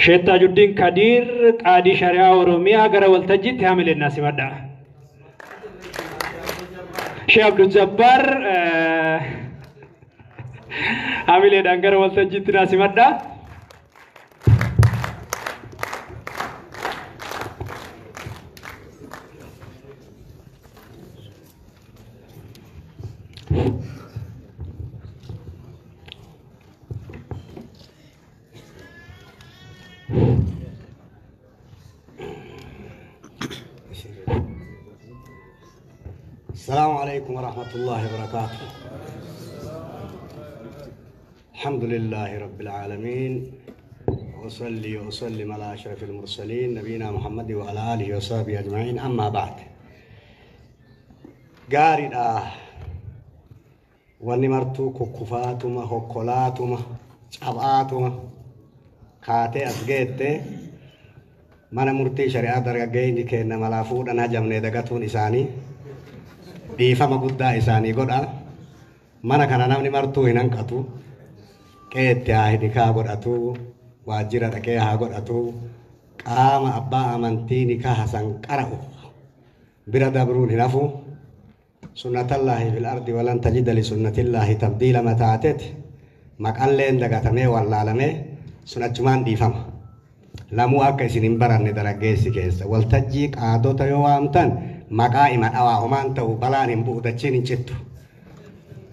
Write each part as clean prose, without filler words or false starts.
Sheekh Taajuddiin Kadiir qaadii shari'aa Oromiyaa gara waltajjiitti haamileen simadha. Sheekh Abdul Jabbaar haamileedhaan gara waltajjiitti simadha. السلام عليكم ورحمة الله وبركاته. الحمد لله رب العالمين، وأصلي وأسلم على أشرف المرسلين نبينا محمد وعلى آله وصحبه أجمعين. أما بعد، قارئ ونمرتو كوكفاتما هوكولاتما شبعاتما كاتي أسجيت mana murtii shari'aa dargaggeeyni kenna malaa fuudhan hajamne dagatuun isaanii dhiifama guddaa isaanii godha. Mana kana namni martuu hin hanqatu. Qeetti haa nikaa godhatu, waajjira dhaqee haa godhatu, qaama abbaa amantii nikaa hasan qara'u bira dabruun hin hafu. Sunnatallaahi fil ardi walan tajida li sunnatillaahi tabdiila mataatet maqalleen dagatamee wallaalamee sun achumaan dhiifama. Lamuu akka isin hin baranne daraggeessi keessa waltajjii qaadota yoo waamtan maqaa ima dhawaa homaan ta'u balaan hin bu'u dachiin hin cittu.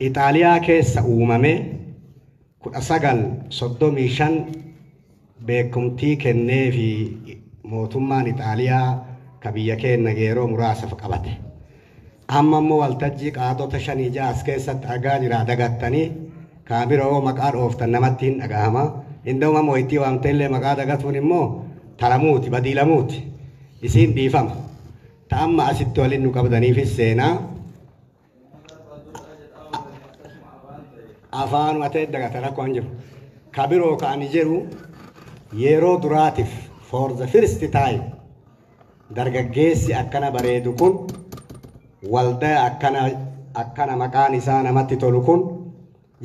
Ixaaliyaa keessa uumame 1935 beekumtii kennee fi mootummaan Ixaaliyaa ka biyya keenya yeroo muraasaaf qabate. Amma immoo waltajjii qaadota 5 6 keessatti argaa jira dagattanii kaabiroo maqaa dhooftan namatti hin dhagahama. Induma mo'itii waamtee illee maqaa dagatuun immoo talamuuti badiilamuuti isiin dhiifama. Ta'amma asitti waliin nu qabdaniifis seenaa afaan matee dagata rakkoo hin jiru. Kabiroo ka'anii jedhu yeroo duraatiif for the first time dargaggeessi akkana bareedu kun waldaa akkana maqaan isaa namatti tolu kun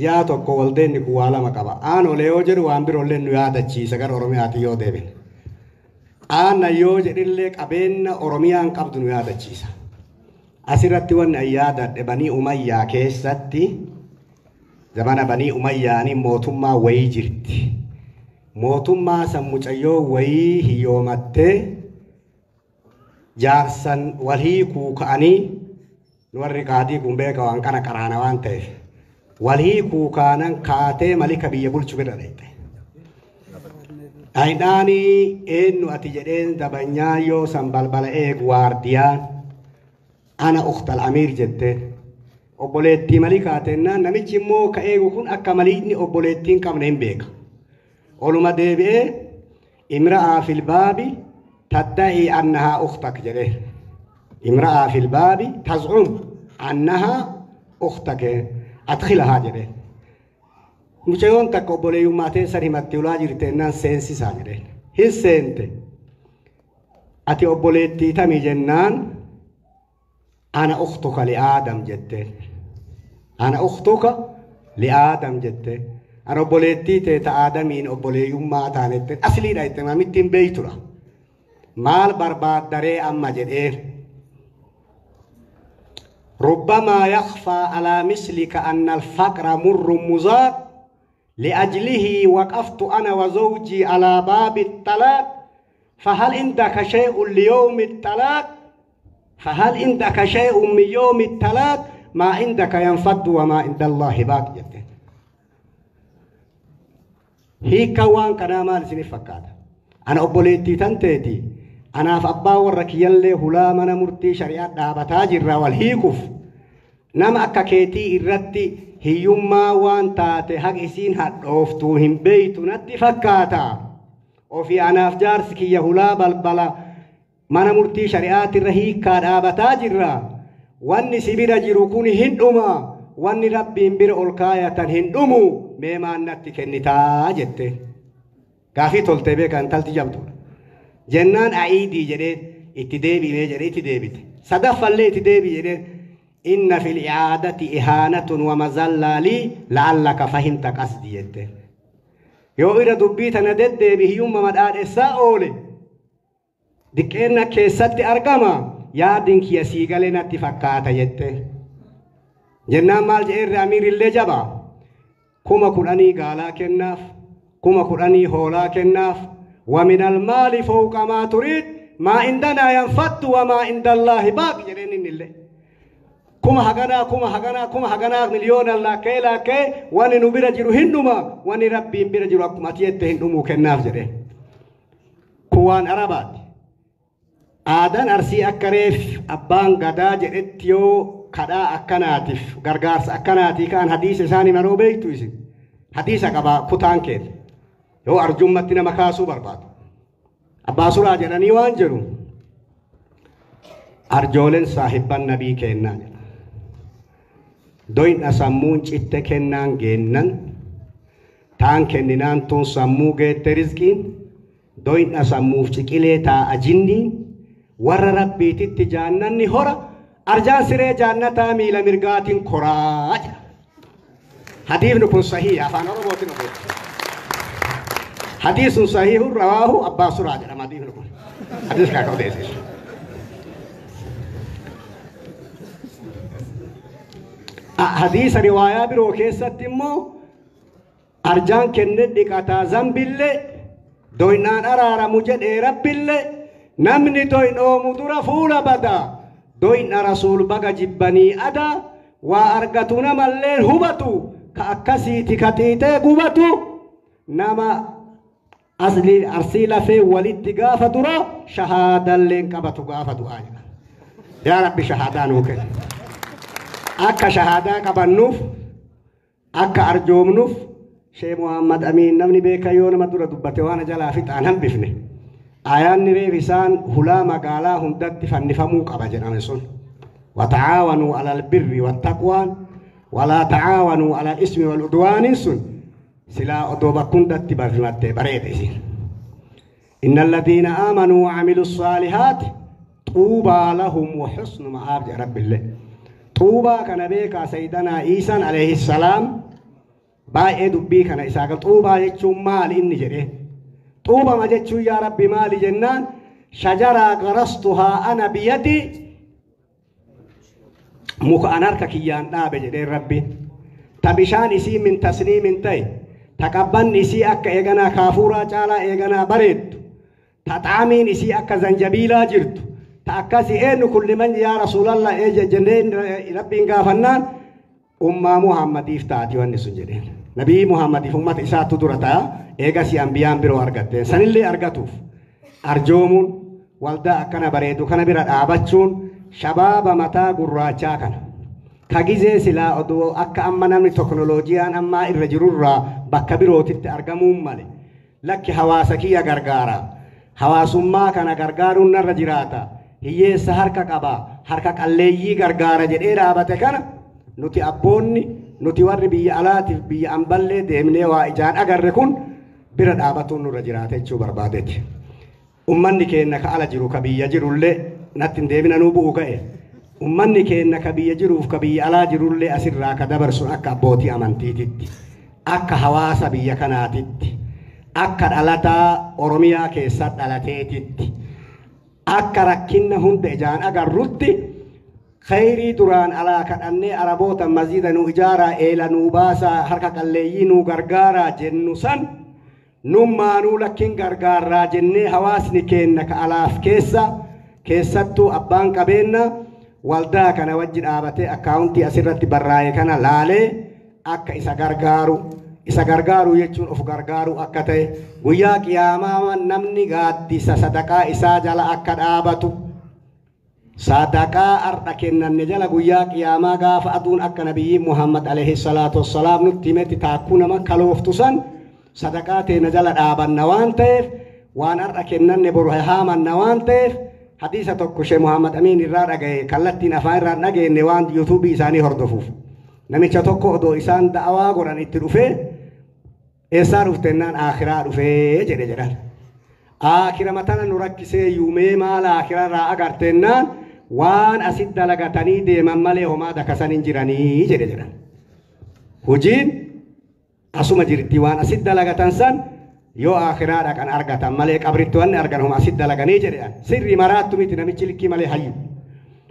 yaa tokko waldeenni kun waa lama qaba. Aanolee yoo jedhu waan biroollee nu yaadachiisa gara Oromiyaatti yoo deebine. Aanna yoo jedhillee qabeenya Oromiyaan qabdu nu yaadachiisa. Asirratti wanni an yaadadhe Banii Umayyaa keessatti zamana Banii Umayyaanii mootummaa wayii jirti. Mootummaa san mucayyoo wayii hiyyoomattee jaarsan walii kuuka'anii warri qaadii kun beeka waan kana qaraana waan ta'eef. Walii kuukaanan kaatee malika biyya bulchu bira dhaqxe. Ayidhaanii eenyu ati jedheen dabanyaa yoo san balbala eegu waardiyaan ana ukhtal amiir jetteen. Obboleettii malikaa tennaan namichi immoo ka eegu kun akka malikni obboleettiin qabne hin beeka. Oluma deebi'ee imra'aa fil baabi tadda'ii annahaa ukhtak jedhee. Imra'aa fil baabi taz'um annahaa ukhtak adkhilahaa jedhee. Mucayyoon takka obboleeyyummaa teessan himatti ulaa jirteennaan seensisaa jedheen. Hin seente. Ati obboleettii tamii jennaan ana ukhtuka li Aadam jetteen. Ana ukhtuka li Aadam jetteen. Ana obboleettii teeta Aadamiin obboleeyyummaa taanetteen asliidha jette maamitti hin beeytudha. Maal barbaaddaree amma jedheen. ربما يخفى على مثلك أن الفقر مر مزاق لأجله وقفت أنا وزوجي على باب الطلاق فهل عندك شيء ليوم الطلاق فهل عندك شيء من يوم الطلاق ما عندك ينفد وما عند الله باق. هي كوان كنا مال سني فكات أنا أبوليتي تنتيتي أنا في أبا وركي اللي هلا من مرتي شريعة دابتا جرا والهيكف نما أكاكيتي إرتي هيوما وان تاتي حق إسين هدوفتوهم بيتو نتي فكاتا وفي أنا في جارسكي يهلا بلبلا من مرتي شريعة الرهيكا دابتا جرا واني سبير جيروكوني هندوما واني ربي بير أولكاية هندومو ميمان نتي كنتا جتي كافي تولتي بيكا انتالتي جابتو جنان أعيدي جريت اتدابي ما جريت اتدابي صدف اللي اتدابي جريت إن في الإعادة إهانة ومزلة لي لعلك فهمت قصدي جتي. Yoo irra dubbii tana deddeebi hiyyummaa madhaadhessaa oole. Diqqeenna keessatti argama yaadin kiyya sii galee natti fakkaata jette. Jennaan maal jedheerri amiirillee jabaa. 10,000 gaalaa kennaaf, 10,000 hoolaa kennaaf. Waminal maali fawqa maa turiid maa indanaa yanfattu wamaa indallaahi baaq jedheen innillee. Kuma haganaa kuma haganaa kuma haganaa miliyoona laakka'ee laakka'ee wanni nu bira jiru hin dhuma wanni rabbiin bira jiru akkuma ati jette hin dhumuu kennaaf jedhee. Kun waan Arabaati. Aadaan Arsii akka reef abbaan gadaa jedhetti yoo kadhaa akkanaatiif gargaarsa akkanaatii ka'an hadiisa isaanii manoo beektu isin. Hadiisa qabaa kutaan keenya. Yoo arjummatti nama kaasuu barbaadu. Abbaa Suraa jedhanii waan jedhu arjooleen saahibban nabii kennaa jedha. Doyna sammuun citte kennaan geennan taan kenninaan tun sammuu geette rizqiin doyna sammuuf ciqilee taa'a jinniin warra rabbiititti jaannanni hora arjaan siree jaannataa miila mirgaatiin koraa jedha. Hadiifni kun sahii afaan Oromootiin odeessa. Hadiisun sahiihun rawaahu abbaa suraa jedhama hadiifni kun. Hadiis kaa odeessisu. Hadiisa riwaayaa biroo keessatti immoo arjaan kenne dhiqataa zambillee doynaan araaramu jedhee rabbillee namni doynoomu dura fuula badaa doyna rasuul baga jibbanii adaa waa argatu namalleen hubatu ka akkasiiti ka xiixee gubatu nama asli arsii lafee walitti gaafa dura shahaadalleen qabatu gaafa du'aa jedha. Yaa Rabbi shahaadaa nuu kenni. Akka shahaadaa qabannuuf akka arjoomnuuf Shee Muhammad Amiin namni beekan yoo nama dura dubbate waan jalaa fixaan hambifne. Ayaanni reef isaan hulaa magaalaa hundatti fannifamuu qaba jedhame sun. Wata'aawanuu alal birri wattaqwaan walaa ta'aawanuu alal ismi wal udwaaniin sun silaa odoo bakka hundatti barrimattee bareeda isin. Inna alladhiina aamanuu wa amilu saalihaati xuubaa lahum wa husnu ma'aab jedha Rabbillee. Xuubaa kana beekaa Sayyidanaa Iisaan alayhi salaam baay'ee dubbii kana isaa gal xuubaa jechuun maali inni jedhee. Xuubama jechuun yaa Rabbi maali jennaan shajaraa garastuhaa ana biyadii muka an harka kiyyaan dhaabe jedheen Rabbi. Ta bishaan isii min tasniimin ta'e ta qabbanni isii akka eeganaa kaafuuraa caalaa eeganaa bareeddu ta xaamiin isii akka zanjabiilaa jirtu ta akkasii eenyu kulli man yaa Rasuulallah ee jenneen Rabbiin gaafannaan ummaa Muhammadiif taati wanni sun jedheen. Nabii Muhammadiif ummata isaatu dura ta'a eegasii ambiyaan biroo argatteen sanillee argatuuf arjoomuun waldaa akkana bareedu kana bira dhaabachuun shabaaba mataa gurraachaa kana. Ka gizee silaa odoo akka amma namni teknooloojiyaan ammaa irra jirurraa bakka birootitti argamuun male lakki hawaasa kiyya gargaara. Hawaasummaa kana gargaaruun narra jiraata. Hiyyeessa harka qaba harka qalleeyyii gargaara jedhee dhaabate kana nuti abboonni nuti warri biyya alaatiif biyya amballee deemnee waa ijaan agarre kun bira dhaabatuun nurra jiraata jechuu barbaadeeti. Ummanni keenya ka ala jiru ka biyya jirullee natti hin deebina nuu bu'u ka'e. Ummanni keenya ka biyya jiruuf ka biyya alaa jirullee asirraa ka dabarsu akka abbootii amantiititti akka hawaasa biyya kanaatitti akka dhalataa Oromiyaa keessa dhalateetitti akka rakkinna hunda ijaan agarrutti khayrii duraan alaa kadhannee Araboota masjida nu ijaaraa eela nuu baasaa harka qalleeyyii nuu gargaaraa jennu san nummaanuu lakkin gargaarraa jennee hawaasni keenya ka alaaf keessa keessattuu abbaan qabeenna waldaa kana wajji dhaabatee akkaawuntii asirratti barraa'e kana laalee akka isa gargaaru jechuun of gargaaru akka ta'e guyyaa qiyaamaa namni gaaddisa sadaqaa isaa jala akka dhaabatu sadaqaa har'a kennanne jala guyyaa qiyaamaa gaafa aduun akka nabiyyi Muhammad alayhi salaatu wassalaam nutti himetti taakkuu nama kalooftu san sadaqaa teena jala dhaabanna waan ta'eef waan har'a kennanne boru haamanna waan ta'eef hadiisa tokko Shee Muhammad Amiin irraa dhagaye kallattiin afaan irraa dhageenye waan yuutuubii isaanii hordofuuf namicha tokko odoo isaan da'awaa godhan itti dhufee eessaa dhuftennaan akhiraa dhufee jedhe jedhan. Aakhira matana nu rakkisee yuumee maal aakhira irraa agartennaan waan asit dalagatanii deeman malee homaa dakasan hin jiranii jedhe jedhan. Hojiin Asuma jirti waan asit dalagatan san yoo akhiraa dhaqan argatan malee qabritti wanni argan homa asit dalaganii jedhan. Sirri maraattu miti namichi likkii malee hayyu.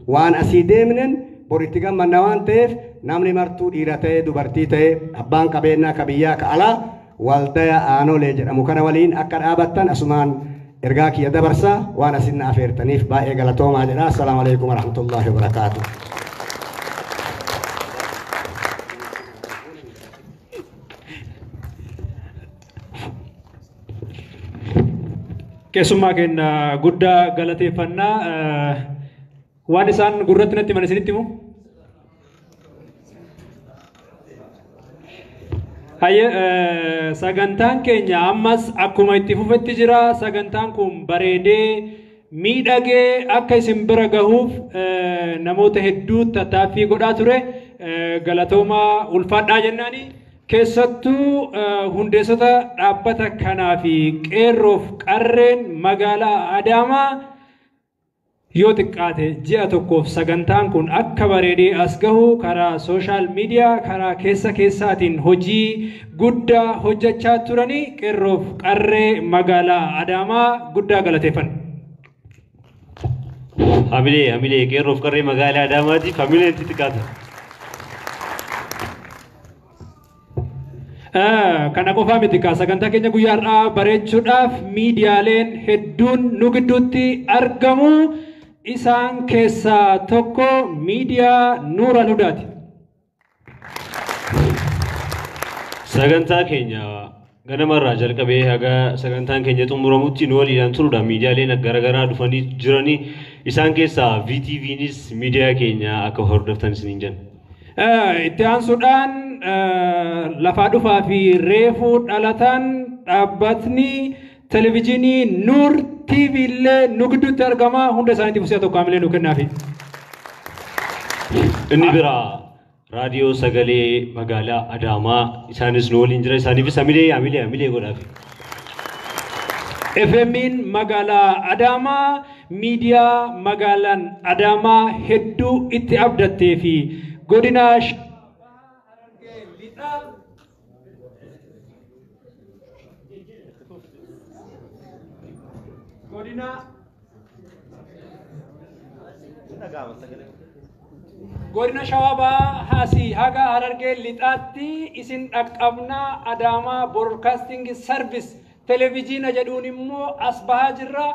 Waan asii deemnen boritti gammanna waan ta'eef namni martuu dhiira ta'ee dubartii ta'ee abbaan qabeenyaa ka biyyaa ka alaa waldaya Aanolee jedhamu kana waliin akka dhaabattan asumaan ergaa kiyya dabarsaa waan asin na afeertaniif baay'ee galatoomaa jedha. Assalaamu alaikum warahmatullaahi wabarakaatuh. Keessummaa keenya guddaa galateeffannaa waan isaan gurratti natti himan isinitti himu. Hayyee, sagantaan keenya ammas akkuma itti fufetti jira. Sagantaan kun bareedee miidhagee akka isin bira gahuuf namoota hedduu tattaaffii godhaa ture. Galatoomaa, ulfaadhaa jennaani. Keessattuu hundeessota dhaabbata kanaa fi qeerroof qarreen magaalaa Adaamaa yoo xiqqaate ji'a tokkoof sagantaan kun akka bareedee as gahu karaa social media karaa keessa keessaatiin hojii guddaa hojjechaa turanii qeerroof qarree magaalaa Adaamaa guddaa galateeffanna. Hamilee, hamilee qeerroof qarree magaalaa Adaamaatiif hamileen itti xiqqaata. Kana qofaa miti kaa, sagantaa keenya guyyaa har'aa bareechuudhaaf miidiyaaleen hedduun nu gidduutti argamu. Isaan keessaa tokko miidiyaa Nuur Al-Hudaati. Sagantaa keenya ganamarraa jalqabee haga sagantaan keenya xumuramutti nu waliidhaan turuudhaan miidiyaaleen garaagaraa dhufanii jiranii, isaan keessaa VTVnis miidiyaa keenya akka hordoftan isiniin jenna. Itti aansuudhaan lafaa dhufaa fi reefuu dhalatan dhaabbatni televezyiinii Nuur TV illee nu gidduutti argama. Hunda isaaniitiif si'a tokko hamilee nu kennaafi. Inni biraa raadiyoo sagalee magaalaa Adaamaa, isaanis nu waliin jira, isaaniifis hamilee, hamilee, hamilee godhaafi. FM'n magaalaa Adaamaa miidiyaa magaalaan Adaamaa hedduu itti abdattee fi godina Harargee Lixaa godina Shawaa Bahaa Haasii haga Harargee Lixaatti isin dhaqqabnaa, Adaamaa Broadcasting Service televezyiina jedhuun immoo as bahaa jirra.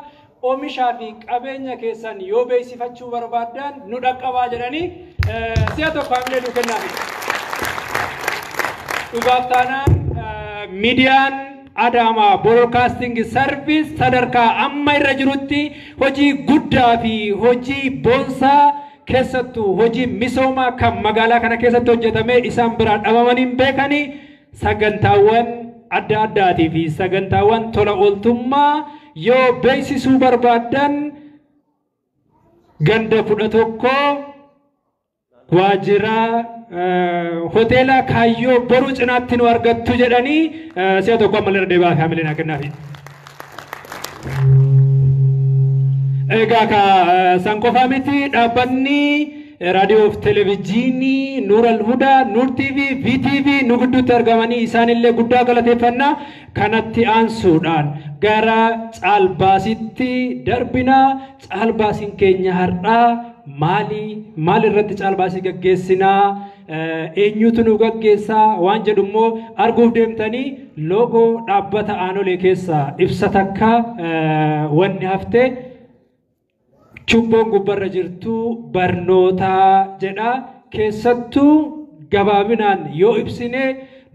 Oomishaa fi qabeenya keessan yoo beeksifachuu barbaaddan nu dhaqqabaa jedhanii si'a tokko hamilee nu kennaafi. Dhugaaf taanaan miidiyaan Adaamaa Broadcasting Service sadarkaa amma irra jirutti hojii guddaa fi hojii boonsaa, keessattuu hojii misoomaa kan magaalaa kana keessatti hojjetame isaan biraa dhabamanii hin beekanii. Sagantaawwan adda addaatii fi sagantaawwan tola ooltummaa yoo beeksisuu barbaaddan ganda 11 waajjira hoteela Kaayyoo Boruu cinaatti nu argattu jedhanii si'a tokko ammallee irra deebi'aa fi hamilee naa kennaafi. Egaa ka san qofaa miti, dhaabbanni raadiyoo fi televezyiinii Nuur Al-Hudaa, Nuur TV, VTV nu gidduutti argamanii isaanillee guddaa galateeffannaa. Kanatti aansuudhaan gara caalbaasitti darbina. Caalbaasiin keenya har'aa maali? Maal irratti caalbaasii gaggeessinaa? Eenyutu nu gaggeessaa? Waan jedhu immoo arguuf deemtanii loogoo dhaabbata Aanolee keessaa ibsa takka wanni haftee chubboon gubbarra jirtu barnootaa jedha. Keessattuu gabaabinaan yoo ibsine,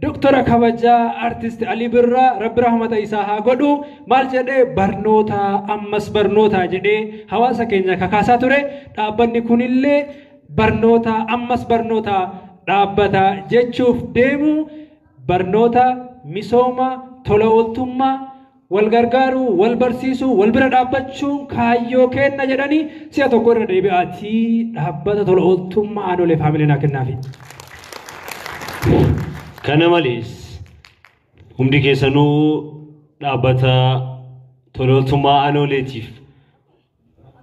Doktora kabajaa Artist Alii Birraa, Rabbi rahmata isaa haa godhu, maal jedhee? Barnoota ammas barnoota jedhee hawaasa keenya kakaasaa ture. Dhaabbanni kunillee barnoota ammas barnoota dhaabbata jechuuf deemu, barnoota, misooma, tola ooltummaa, wal gargaaruu, wal barsiisuu, wal bira dhaabbachuun kaayyoo kenna jedhanii si'a tokko irra deebi'aatii dhaabbata tola ooltummaa Aanolee faamilee naa kennaafi. Kana malees hundi keessanuu dhaabbata tola ooltummaa Aanoleetiif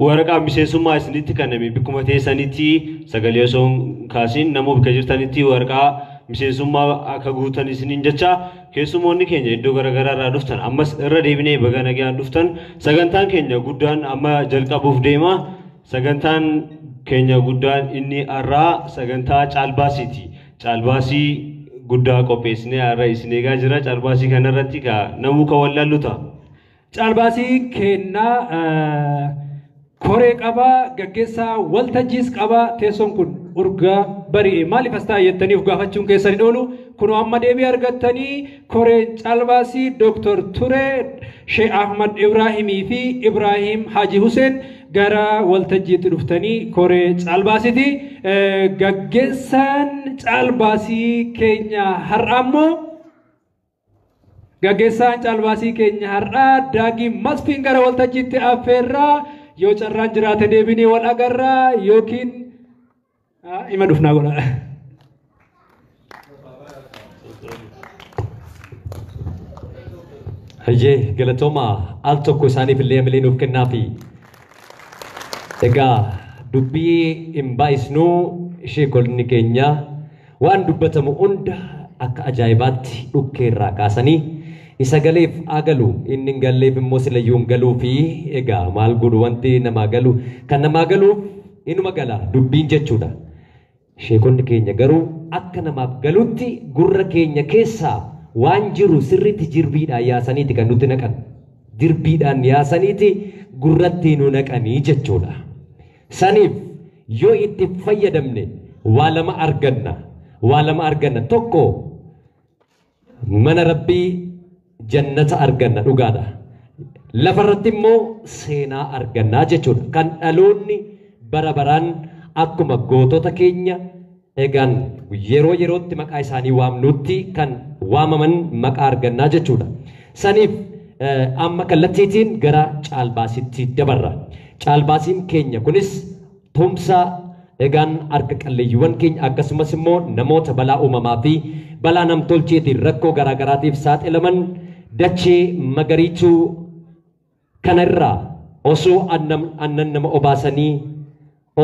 waraqaa miseensummaa isinitti kenname bikkuma teessanitti sagalee osoo hin kaasin namoo bakka jirtanitti waraqaa miseensummaa akka guutan isiniin jecha keessumoonni keenya iddoo garaagaraa irraa dhuftan ammas irra deebinee baga nagaan dhuftan. Sagantaan keenya guddaan amma jalqabuuf deema. Sagantaan keenya guddaan inni har'aa sagantaa caalbaasiiti. Caalbaasii guddaa qopheessinee har'a isin eegaa jira. Caalbaasii kanarratti namuu kan wallaallu ta'a. Caalbaasii kennaa koree qabaa, gaggeessaa waltajjiis qabaa. Teessoon kun urgaa bari'e maaliif as taa'e jettaniif gaafachuun keessan hin oolu. Kunoo amma deebii argattanii koreen caalbaasii Dooktor Turee Sheekh Ahmad Ibraahimii fi Ibraahim Haji Hussein gara waltajjiitti dhuftanii koree caalbaasiiti. Gaggeessaan caalbaasii keenya har'aa immoo gaggeessaan caalbaasii keenya har'aa Daagii Masfiin gara waltajjiitti affeerraa. Yoo carraan jiraate deebinee wal agarraa yookiin ima dhufnaa godha. Hayyee galatooma al tokko isaaniif illee amilee nuuf kennaafi. Egaa dubbii hin baay'isnuu sheekonni keenya waan dubbatamu hunda akka ajaa'ibaatti dhukkee irraa kaasanii isa galeef haa galu, inni hin galleef immoo silayyuu hin galuu fi egaa maal godhu wanti namaa galu kan namaa galuuf inuma gala dubbiin jechuudha. Sheekonni keenya garuu akka namaaf galutti gurra keenya keessaa waan jiru sirriitti jirbiidhaan yaasaniiti kan nutti naqan. Jirbiidhaan yaasaniiti gurratti nu naqanii jechuudha. Saniif yoo itti fayyadamne waa lama arganna. Waa lama arganna. Tokko mana Rabbii jannata arganna dhugaadha. Lafarratti immoo seenaa argannaa jechuudha. Kan dhaloonni bara baraan akkuma gootota keenya egaan yeroo yerootti maqaa isaanii waamnutti kan waamaman maqaa argannaa jechuudha. Saniif amma kallattiitiin gara caalbaasitti dabarra. Caalbaasiin keenya kunis tumsa egaan harka qalleeyyiiwwan keenya akkasumas immoo namoota balaa uumamaa fi balaa namtolcheetiin rakkoo garaagaraatiif saaxilaman dachee magariituu kanarraa osoo aannan nama obaasanii,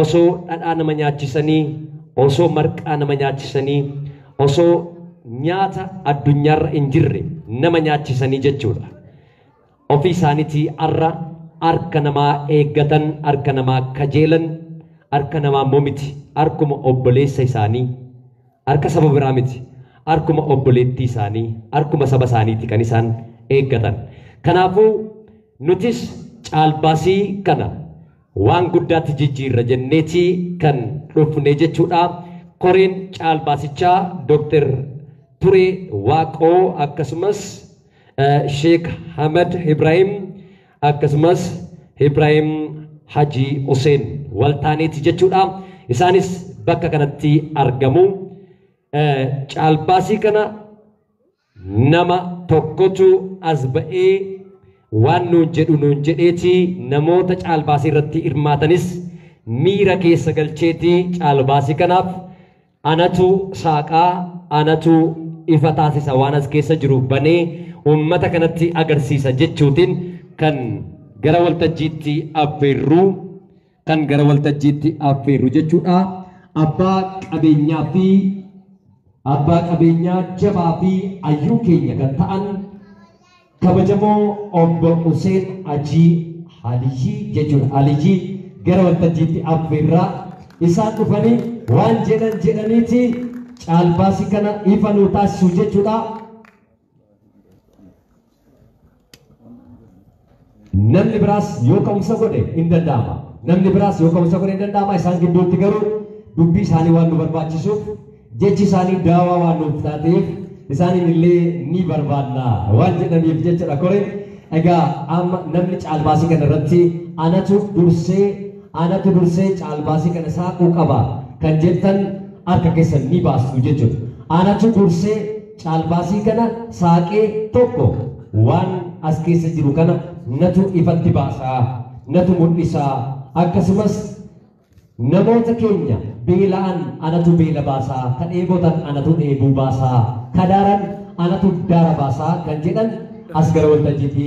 osoo dhadhaa nama nyaachisanii, osoo marqaa nama nyaachisanii, osoo nyaata addunyaarra hin jirre nama nyaachisanii jechuudha. Ofii isaaniitii har'a harka namaa eeggatan, harka namaa kajeelan, harka namaa immoo miti, harkuma obboleessa isaanii, harka saba biraa miti, harkuma obboleettii isaanii, harkuma saba isaaniiti kan isaan eeggatan. Kanaafuu nutis caalbaasii kana waan guddaatti jijjiirra jenneetii kan dhufne jechuudha. Koreen caalbaasichaa Dooktar Turee Waaqoo akkasumas Sheekh Ahmad Ibrahim akkasumas Ibrahim Haji Hussein waltaaneeti jechuudha. Isaanis bakka kanatti argamu. Caalbaasii kana nama tokkotu as ba'ee waan nuun jedhu nuun jedheeti namoota caalbaasii irratti hirmaatanis miira keessa galcheeti caalbaasii kanaaf anatu saaqaa, anatu ifa taasisa waan as keessa jiru banee uummata kanatti agarsiisa jechuutiin kan gara waltajjiitti affeerru kan gara waltajjiitti affeerru jechuudha. Abbaa qabeenyaa fi abbaa qabeenyaa jabaa fi hayyuu keenya kan ta'an kabajamoo obbo Hussein Hajii Aliyyii jechuudha. Aliyyii gara waltajjiitti affeerraa isaan dhufanii waan jedhan jedhaniiti caalbaasii kana ifa nuu taasisu jechuudha. Namni biraas yoo ka'umsa godhe hin danda'ama. Namni biraas yoo ka'umsa godhe hin danda'ama. Isaan gidduutti garuu dubbii isaanii waan nu barbaachisuuf jechi isaanii daawaa waan nuuf taateef isaaniin illee ni barbaadna waan jedhaniif jechuudha koreen. Egaa amma namni caalbaasii kana irratti anatu dursee caalbaasii kana saaquu qaba kan jettan harka keessan ni baastu jechuudha. Anatu dursee caalbaasii kana saaqee tokko waan as keessa jiru kana natu ifatti baasaa, natu mul'isaa, akkasumas namoota keenya beela'an anatu beela baasaa, kan dheebotan anatu dheebuu baasaa, kan daaran anatu daara baasaa kan jedhan as gara waltajjiitti.